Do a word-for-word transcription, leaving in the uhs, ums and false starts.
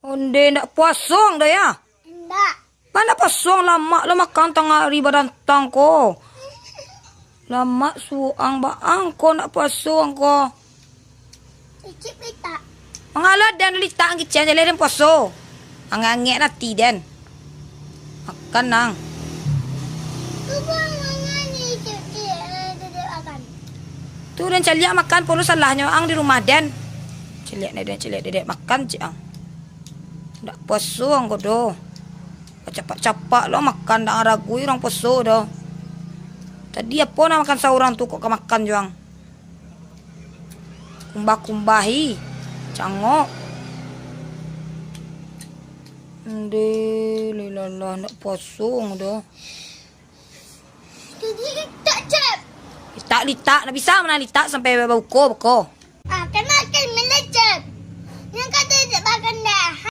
Onde ndak puaso ang doh, yo? Ndak. Baa ndak puaso ang, lamak lo makan tangah ari badantang ko. Lamak suang baang ko ndak puaso ang ko. Icip litak. Mangalo den litak ang kicek, jaleh den puaso. Angek-angek ati den. Makan ang. Tu buang mangan ni, icip, icip, eh, dedek makan. Tu den caliak makan, pono salahnyo ang di rumah den. Caliak dedek, caliak dedek makan cek ang. Ndak puaso ang ko doh. Bacapak-capak lo makan, ndak ngaragui urang puaso doh. Tadi apo nan makan saurang tu kok ka makan jo ang? Kumbah-kumbah i. Cangok. Ndeh, lilalah, ndak puaso ang doh. Jadi litak, Cep. Litak, litak. Ndak bisa manahan litak sampai babuko, beko.